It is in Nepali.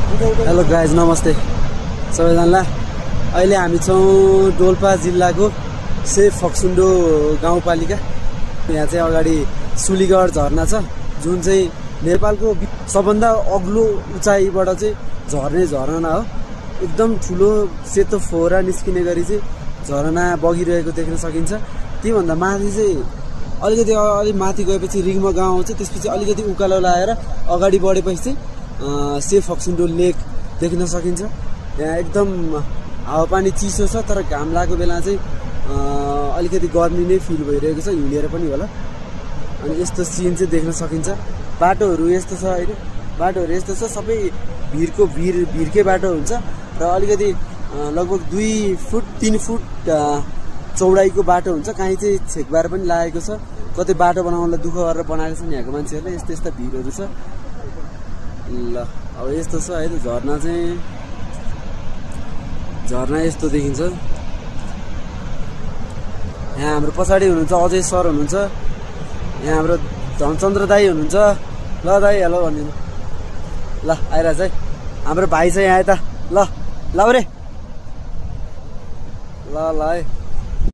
हेलो गाइज, नमस्ते सबैजनालाई। अहिले हामी छौँ डोल्पा जिल्लाको सेफ फक्सुन्डो गाउँपालिका। यहाँ चाहिँ अगाडि सुलीगढ झरना छ, जुन चाहिँ नेपालको सबभन्दा अग्लो उचाइबाट चाहिँ झर्ने झरना हो। एकदम ठुलो सेतो फोहरा निस्किने गरी चाहिँ झरना बगिरहेको देख्न सकिन्छ। त्योभन्दा माथि चाहिँ अलिक माथि गएपछि रिङ्म गाउँ आउँछ। त्यसपछि अलिकति उकालो लगाएर अगाडि बढेपछि चाहिँ सेफ फक्सुन्डो लेक देख्न सकिन्छ। यहाँ एकदम हावापानी चिसो छ, तर घाम लागेको बेला चाहिँ अलिकति गर्मी नै फिल भइरहेको छ, हिँडेर पनि होला। अनि यस्तो सिन चाहिँ देख्न सकिन्छ। बाटोहरू यस्तो छ होइन, बाटोहरू यस्तो छ, सबै भिरकै बाटो हुन्छ र अलिकति लगभग 2 फुट 3 फुट चौडाइको बाटो हुन्छ। काहीँ चाहिँ छेकबार पनि लागेको छ, कतै बाटो बनाउनलाई दुःख गरेर बनाएको छन् यहाँको मान्छेहरूले। यस्ता भिरहरू छ। ल अब यस्तो छ है, झरना यस्तो देखिन्छ। यहाँ हाम्रो पछाडि हुनुहुन्छ अजय सर हुनुहुन्छ, यहाँ हाम्रो धनचन्द्र दाई हुनुहुन्छ। ल दाई हेलो भनिदिनु। ल आइरहेछ है हाम्रो भाइ छ यहाँ यता। ल रे ल है।